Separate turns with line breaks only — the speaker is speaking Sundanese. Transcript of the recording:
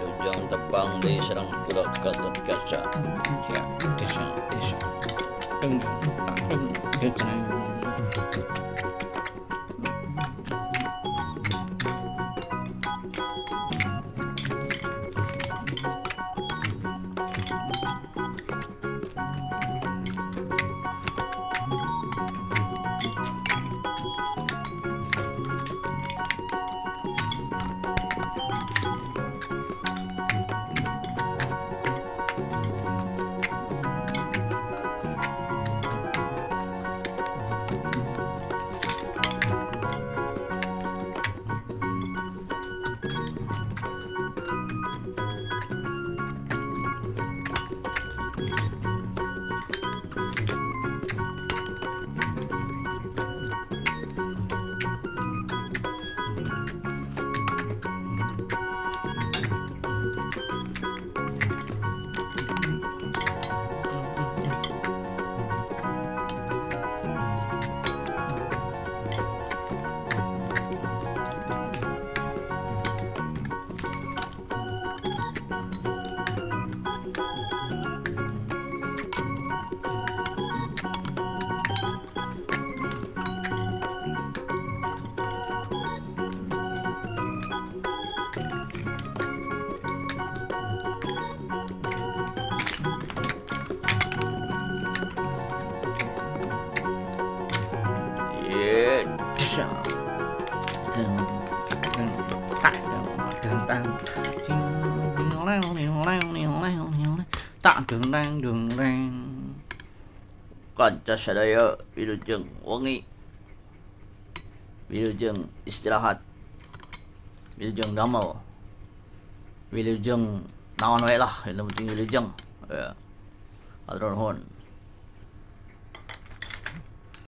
Wilujeng tepang deui sareng kula Gatotkaca. Kanca sadaya, wilujeng wengi, wilujeng istirahat, wilujeng damel, wilujeng naon wae lah, yang penting wilujeng ya. Hatur nuhun.